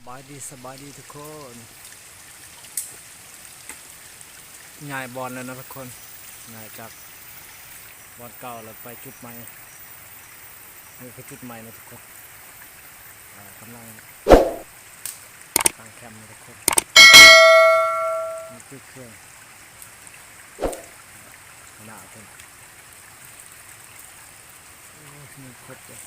ສະບາຍດີ ສະບາຍດີທຸກຄົນ. ຍ້າຍບ່ອນແລ້ວເນາະທຸກຄົນ, ຍ້າຍຈາກບ່ອນເກົ່າແລ້ວໄປຈຸດໃໝ່, ນີ້ຄືຈຸດໃໝ່ເນາະທຸກຄົນ. ອ່າ ກຳລັງຕັ້ງແຄມເນາະທຸກຄົນ. ນີ້ຄືເຄື່ອງໜ້າເພິ່ນ. ໂອ້ຍ ມີຄົບເລີຍ.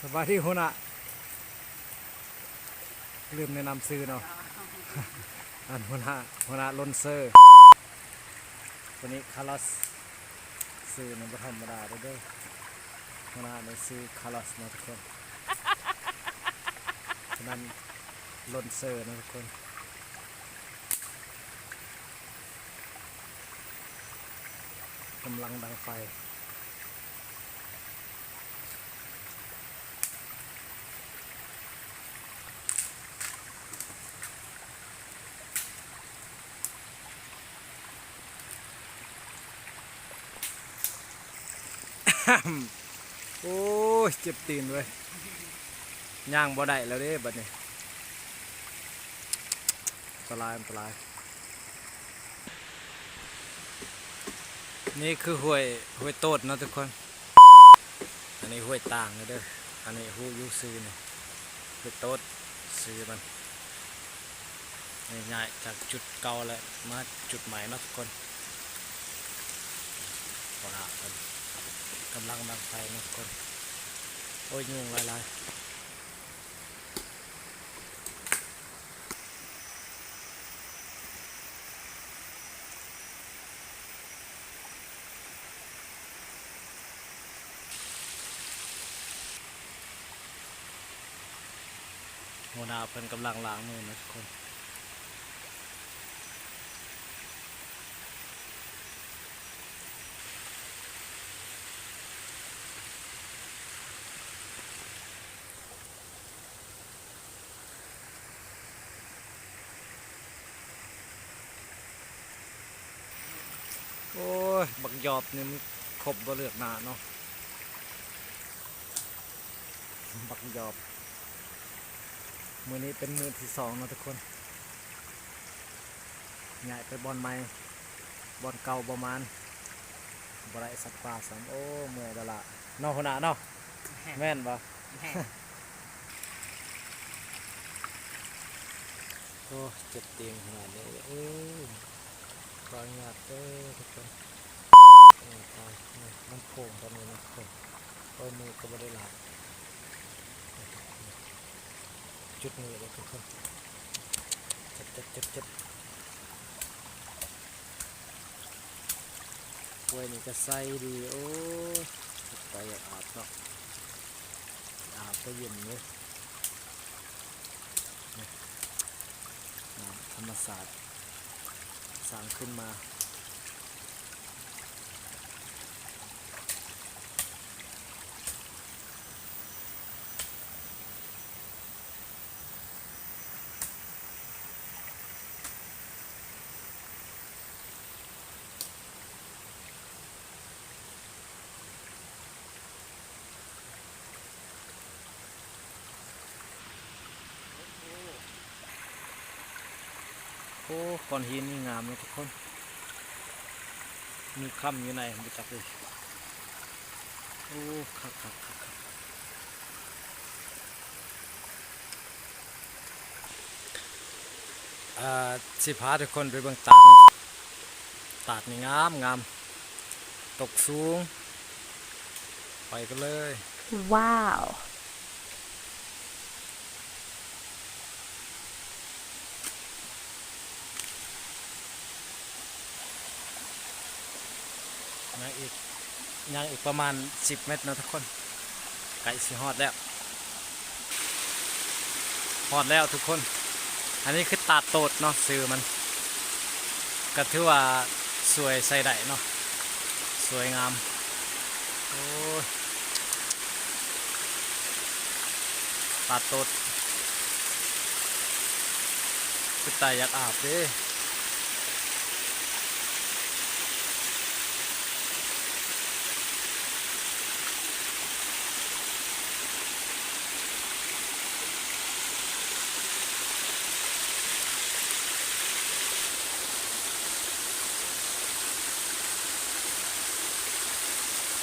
ສະບາຍດີຫົວໜ້າ, ລືມແນະນຳຊື່ເນາະ. ອັນຫົວໜ້າ ຫົວໜ້າລົນເຊີ, ຄົນນີ້ຄາລອສ, ຊື່ນີ້ບໍ່ທຳມະດາເດີ້. ຫົວໜ້ານີ້ຊື່ຄາລອສເນາະທຸກຄົນ, ຄົນນັ້ນລົນເຊີເນາະທຸກຄົນ. ກຳລັງດັງໄຟ. ໂອ້ຍ ເຈັບຕີນເວີຍ, ຍ່າງບໍ່ໄດ້ແລ້ວເດ້ບັດນີ້, ອັນຕະລາຍ ອັນຕະລາຍ. ນີ້ຄືຫ້ວຍ ຫ້ວຍໂຕດເນາະທຸກຄົນ, ອັນນີ້ຫ້ວຍຕ່າງເດີ. ອັນນີ້ຮູ້ຢູ່ຊື່ນີ້ ຫ້ວຍໂຕດຊື່ມັນ. ນີ້ຍ້າຍຈາກຈຸດເກົ່າແລ້ວມາຈຸດໃໝ່ເນາະທຸກຄົນ. ຫົວໜ້າເພິ່ນກຳລັງດັງໄຟເນາະທຸກຄົນ. ໂອ້ຍ ຍຸງຫຼາຍໆ. ຫົວໜ້າເພິ່ນກຳລັງລ້າງມືເນາະທຸກຄົນ. ໂອ້ຍ ບັກຢອບນີ້ມັນຄົບບໍ່ເລືອກໜ້າເນາະ, ບັກຢອບ. ມື້ນີ້ເປັນມື້ທີສອງເນາະທຸກຄົນ, ຍ້າຍໄປບ່ອນໃໝ່, ບ່ອນເກົ່າບໍ່ໝານ, ບໍ່ໄດ້ສັດປ່າຊ້ຳ. ໂອ້ ເມື່ອຍແລ້ວລະເນາະຫົວໜ້າເນາະ, ແມ່ນບໍ່? ແມ່ນ. ໂອ້ ເຈັບຕີນຂະໜາດນີ້ເອີຍ. ຂໍອະນຸຍາດເດີທຸກຄົນ. ໂອ້ ຕາຍ ນີ້ມັນໂພງຕອນນີ້ນະທຸກຄົນ. ໂອ້ຍ ມືກໍບໍ່ໄດ້ລ້າງ. ຈຸດນີ້ເດີທຸກຄົນ. ເຈັບ ເຈັບ ເຈັບ ເຈັບ. ຫ້ວຍນີ້ກໍໃສດີ. ໂອ້ຍ ໄປຢາກອາບເນາະ, ອາບກໍເຢັນເດ້. ນີ້ ນ້ຳທຳມະຊາດສ້າງຂຶ້ນມາ. ໂອ້ ກ້ອນຫີນນີ້ງາມເນາະທຸກຄົນ, ມີຄຳຢູ່ໃນ ບໍ່ຈັກເລີຍ. ໂອ້ ຄັກໆໆໆ. ອ່າ ຊິພາທຸກຄົນໄປເບິ່ງຕາດເນາະ, ຕາດນີ້ງາມໆ ຕົກສູງ. ໄປກັນເລີຍ. ວ້າວ. ຍັງອີກ ຍັງອີກປະມານສິບເມັດເນາະທຸກຄົນ, ໃກ້ຊິຮອດແລ້ວ. ຮອດແລ້ວທຸກຄົນ. ອັນນີ້ຄືຕາດໂຕດເນາະ ຊື່ມັນ. ກໍຖືວ່າສວຍໃຊ້ໄດ້ເນາະ, ສວຍງາມ. ໂອ້ຍ ຕາດໂຕດ ຄືຕາຢາກອາບເດ້. ໂ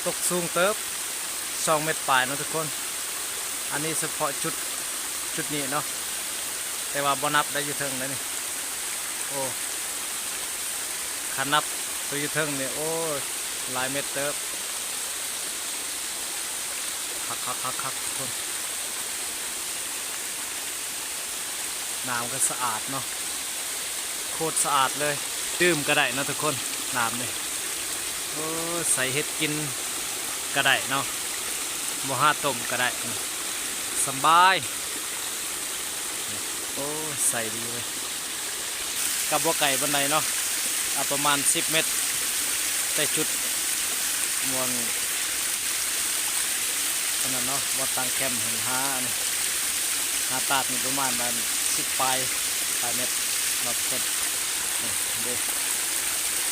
ຕົກສູງເຕີບ ສອງເມັດປາຍເນາະທຸກຄົນ. ອັນນີ້ສະເພາະຈຸດ ຈຸດນີ້ເນາະ ແຕ່ວ່າບໍ່ນັບໄດ້ຢູ່ເທິງເດ້ນີ້. ໂອ້ ຄັນນັບຕົວຢູ່ເທິງນີ້ ໂອ້ ຫຼາຍເມັດເຕີບ. ຄັກໆໆໆ ທຸກຄົນ. ນ້ຳກໍສະອາດເນາະ ໂຄດສະອາດເລີຍ. ດື່ມກໍໄດ້ເນາະທຸກຄົນ ນ້ຳນີ້. ໂອ້ ໃສ່ເຮັດກິນກໍໄດ້ເນາະ ບໍ່ຫາຕົ້ມກໍໄດ້ ສະບາຍ. ໂອ້ ໃສດີເວີຍ. ກໍບໍ່ໄກປານໃດເນາະ ອາ ປະມານສິບເມັດ ແຕ່ຈຸດບ່ອນອັນນັ້ນເນາະ ບ່ອນຕັ້ງແຄມຫັ້ນ. ຫາອັນນີ້ ຫາຕາດນີ້ປະມານອັນສິບປາຍ ປາຍເມັດເນາະທຸກຄົນ. ນີ້ເດ້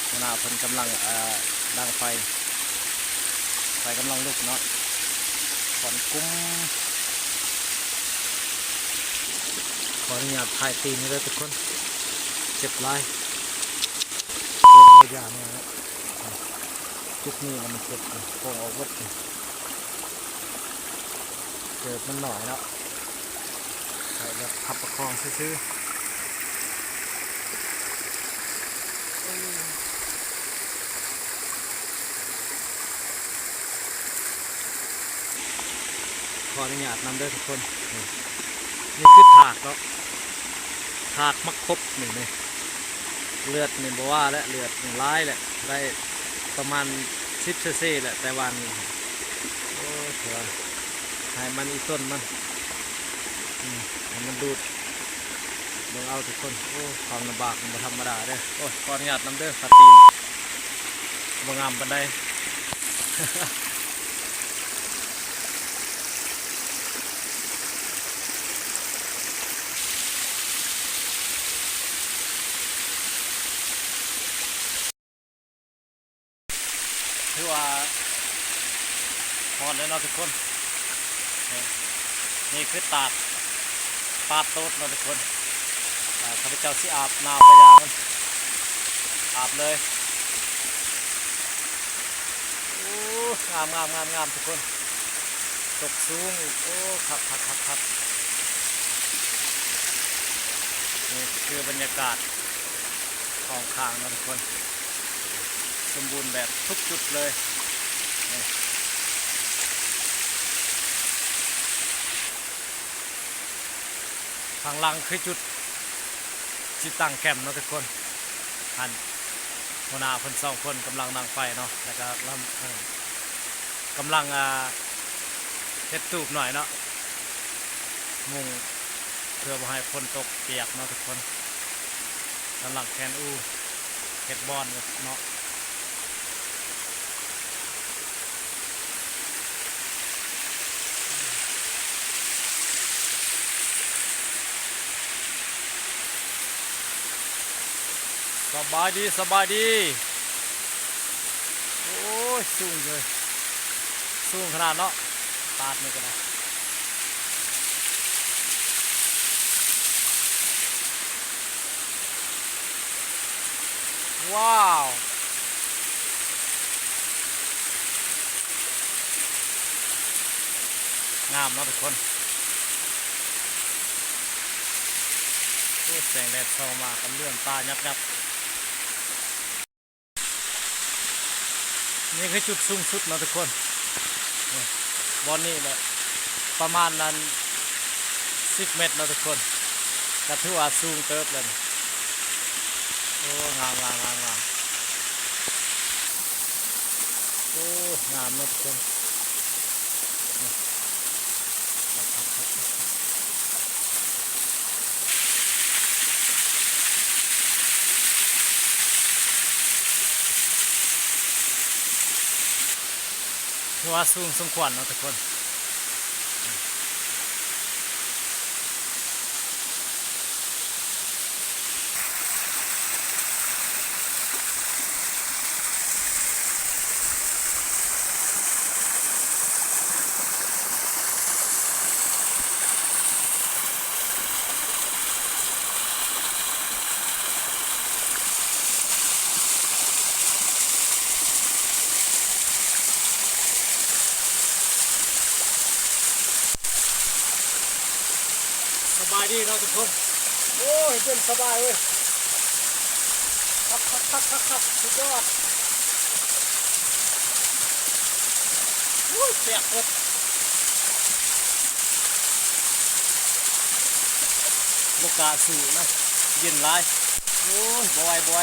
ຫົວໜ້າເພິ່ນກຳລັງ ເອີ ດັງໄຟ ໄຟກຳລັງລຸກເນາະ ຄວັນກຸ້ມ. ຂໍອະນຸຍາດຖ່າຍຕີນນີ້ເດີທຸກຄົນ ເຈັບຫຼາຍ. ເອົາຢາແນ່ເນາະ ຈຸດນີ້ລະມັນເຈັບ ໂປ່ງອອກເບິດ. ເກີບມັນໜ້ອຍເນາະ ໃຊ້ແບບຄັບປະຄອງຊື່ໆ. ຂໍອະນຸຍາດນຳເດີທຸກຄົນ. ນີ້ ນີ້ຄືທາດເນາະ ທາດໝາກຄົບນີ້ ນີ້ ເລືອດນີ້ບໍ່ວ່າແຫຼະ ເລືອດນີ້ຫຼາຍແຫຼະ ໄດ້ປະມານສິບຊີຊີແຫຼະ ແຕ່ວ່ານີ້ ໂອ້ ຖືວ່າໃຫ້ມັນອີ່ຕົນມັນ ອືມ ໃຫ້ມັນດູດ. ເບິ່ງເອົາທຸກຄົນ ໂອ້ ຄວາມລຳບາກມັນບໍ່ທຳມະດາເດີ. ໂອ້ຍ ຂໍອະນຸຍາດນຳເດີ ຂາຕີນບໍ່ງາມປານໃດ. ຖືວ່າຮອດແລ້ວເນາະທຸກຄົນ. ນີ້ ນີ້ຄືຕາດ ປາດໂຕດເນາະທຸກຄົນ. ອາ ຂ້າພະເຈົ້າຊິອາບນ້ຳກະຢາມັນ ອາບເລີຍ. ໂອ້ ງາມໆໆໆ ທຸກຄົນ ຕົກສູງອີກ. ໂອ້ ຄັກໆໆໆ ນີ້ຄືບັນຍາກາດ ຂອງຂ້າງເນາະທຸກຄົນ ສົມບູນແບບທຸກຈຸດເລີຍ. ນີ້ ຂ້າງຫຼັງຄືຈຸດຊິຕັ້ງແຄມເນາະທຸກຄົນ. ຫັ້ນ ຫົວໜ້າເພິ່ນສອງຄົນກຳລັງດັງໄຟເນາະ ແລ້ວກໍລຳ ເອີ ກຳລັງ ອ່າ ເຮັດຕູບໜ້ອຍເນາະ ມຸງ ເພື່ອບໍ່ໃຫ້ຝົນຕົກປຽກເນາະທຸກຄົນ. ກຳລັງແຂນອູ ເຮັດບ່ອນເນາະ. ສະບາຍດີ ສະບາຍດີ. ໂອ້ຍ ສູງເລີຍ ສູງຂະໜາດເນາະ ຕາດນີ້ກໍໄດ້. ວ້າວ ງາມເນາະທຸກຄົນ. ໂອ້ ແສງແດດສ່ອງມາກໍເຫຼືອມຕາຍັບໆ. ນີ້ຄືຈຸດສູງສຸດເນາະທຸກຄົນ ນີ້ ບ່ອນນີ້ແຫຼະ ປະມານອັນສິບເມັດເນາະທຸກຄົນ ກໍຖືວ່າສູງເຕີບແລ້ວນີ້. ໂອ້ ງາມໆໆໆ ໂອ້ ງາມເນາະທຸກຄົນ. ຖືວ່າສູງສົມຄວນເນາະທຸກຄົນ. ສະບາຍດີເນາະທຸກຄົນ. ໂອ້ຍ ເຢັນສະບາຍເວີຍ. ຄັກໆໆໆ ສຸດຍອດ. ໂອ້ຍ ແປກເບິດ. ບໍ່ກ້າສູ້ນະ ເຢັນຫຼາຍ. ໂອ້ຍ ບໍ່ໄຫວ ບໍ່ໄຫວ.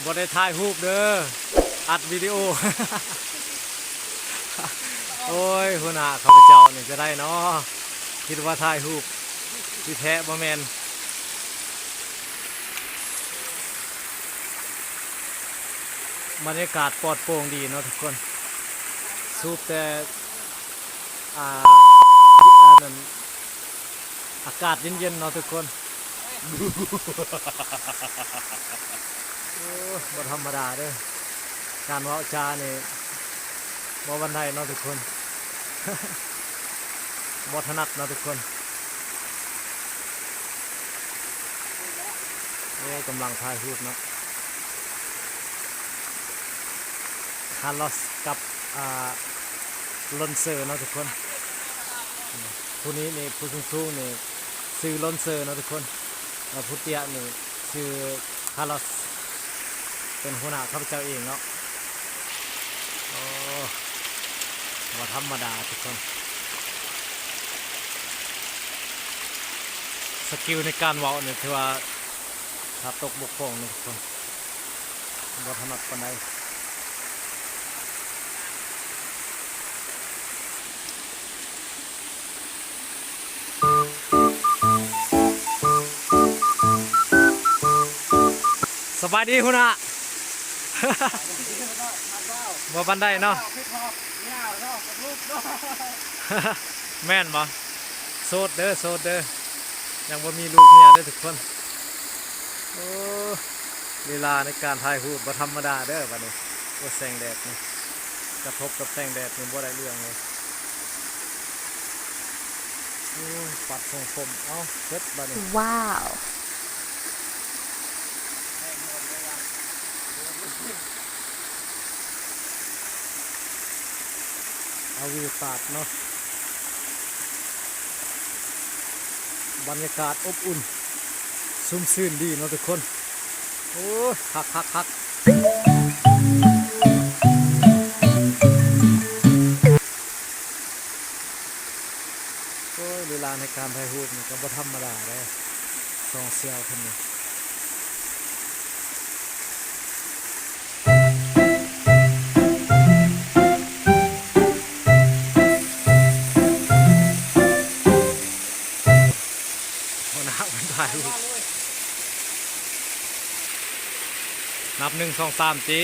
ບໍ່ໄດ້ຖ່າຍຮູບເດີ ອັດວິດີໂອ. ໂອ້ຍ ຫົວໜ້າຂ້າພະເຈົ້ານີ້ຈະໄດ້ເນາະ ຄິດວ່າຖ່າຍຮູບ ທີ່ແທ້ບໍ່ແມ່ນ. ບັນຍາກາດປອດໂປ່ງດີເນາະທຸກຄົນ. ສູບແຕ່ ອ່າ ອັນນັ້ນ ອາກາດເຢັນໆເນາະທຸກຄົນ. ໂອ້ ບໍ່ທຳມະດາເດີ. ການເວົ້າຈານີ້ບໍ່ປານໃດເນາະທຸກຄົນ. ບໍ່ຖະໜັດເນາະທຸກຄົນ. ໂອ້ ກຳລັງຖ່າຍຮູບເນາະ ຄາລອສກັບ ອ່າ ລອນເຊີເນາະທຸກຄົນ. ຜູ້ນີ້ນີ້ ຜູ້ສູງໆນີ້ຊື່ລອນເຊີເນາະທຸກຄົນ ແລ້ວຜູ້ເຕ້ຍນີ້ຊື່ຄາລອສ ເປັນຫົວໜ້າຂ້າພະເຈົ້າເອງເນາະ. ໂອ້ ບໍ່ທຳມະດາທຸກຄົນ. ສະກິວໃນການເວົ້ານີ້ຖືວ່າຂາດຕົກບົກຜ່ອງເນາະທຸກຄົນ ບໍ່ຖະໜັດປານໃດ. ສະບາຍດີຫົວໜ້າ. ບໍ່ປານໃດເນາະ. ແມ່ນບໍ່? ໂສດເດີ ໂສດເດີ ຍັງບໍ່ມີລູກເມຍເດີທຸກຄົນ. ໂອ້ ລີລາໃນການຖ່າຍຮູບບໍ່ທຳມະດາເດີບັດນີ້. ໂອ້ ແສງແດດນີ້ ກະທົບກັບແສງແດດນີ້ບໍ່ໄດ້ເລື່ອງເລີຍ. ໂອ້ຍ ປັດຊົງຜົມ ເອົ້າ ເສັດບາດນີ້. ວ້າວ ເອົາວິວຕາດເນາະ ບັນຍາກາດອົບອຸ່ນ ຊຸ່ມຊື່ນດີເນາະທຸກຄົນ. ໂອ້ ຄັກໆໆ. ໂອ້ຍ ເວລາໃນການຖ່າຍຮູບນີ້ກໍບໍ່ທຳມະດາເດ້ ສອງສ່ຽວເພິ່ນນີ້. ຫົວໜ້າເພິ່ນຖ່າຍຮູບ ນັບ ໜຶ່ງ ສອງ ສາມ ຕີ.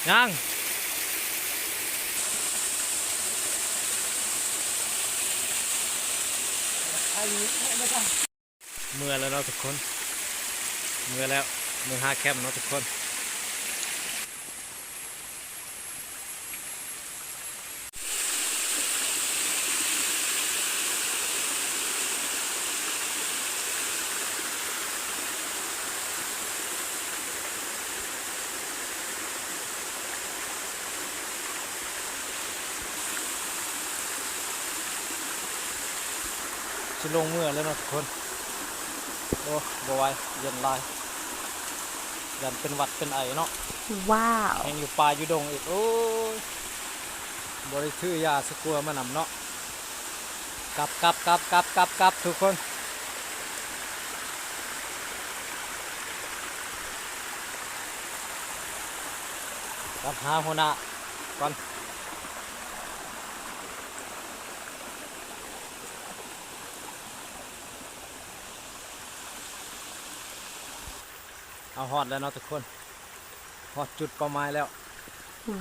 ຍັງ ເມື່ອແລ້ວເນາະທຸກຄົນ ເມື່ອແລ້ວ ເມືອຫາແຄມເນາະທຸກຄົນ. ຊິລົງເມືອແລ້ວເນາະທຸກຄົນ. ໂອ້ ບໍ່ໄຫວ ເຢັນຫຼາຍ ຢ້ານເປັນຫວັດເປັນໄອເນາະ. ວ້າວ ແຮ່ງຢູ່ປ່າຢູ່ດົງອີກ. ໂອ້ຍ ບໍ່ໄດ້ຖືຢາສະກົວມານຳເນາະ. ກັບ ກັບ ກັບ ກັບ ກັບ ກັບ ທຸກຄົນ ກັບຫາຫົວໜ້າກ່ອນ. ເຮົາຮອດແລ້ວເນາະທຸກຄົນ ຮອດຈຸດເປົ້າໝາຍແລ້ວ.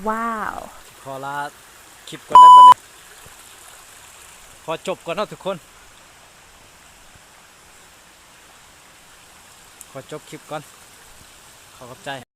ວ້າວ ຂໍລາຄລິບກ່ອນເດີບັດນີ້ ຂໍຈົບກ່ອນເນາະທຸກຄົນ ຂໍຈົບຄລິບກ່ອນ ຂໍຂອບໃຈ.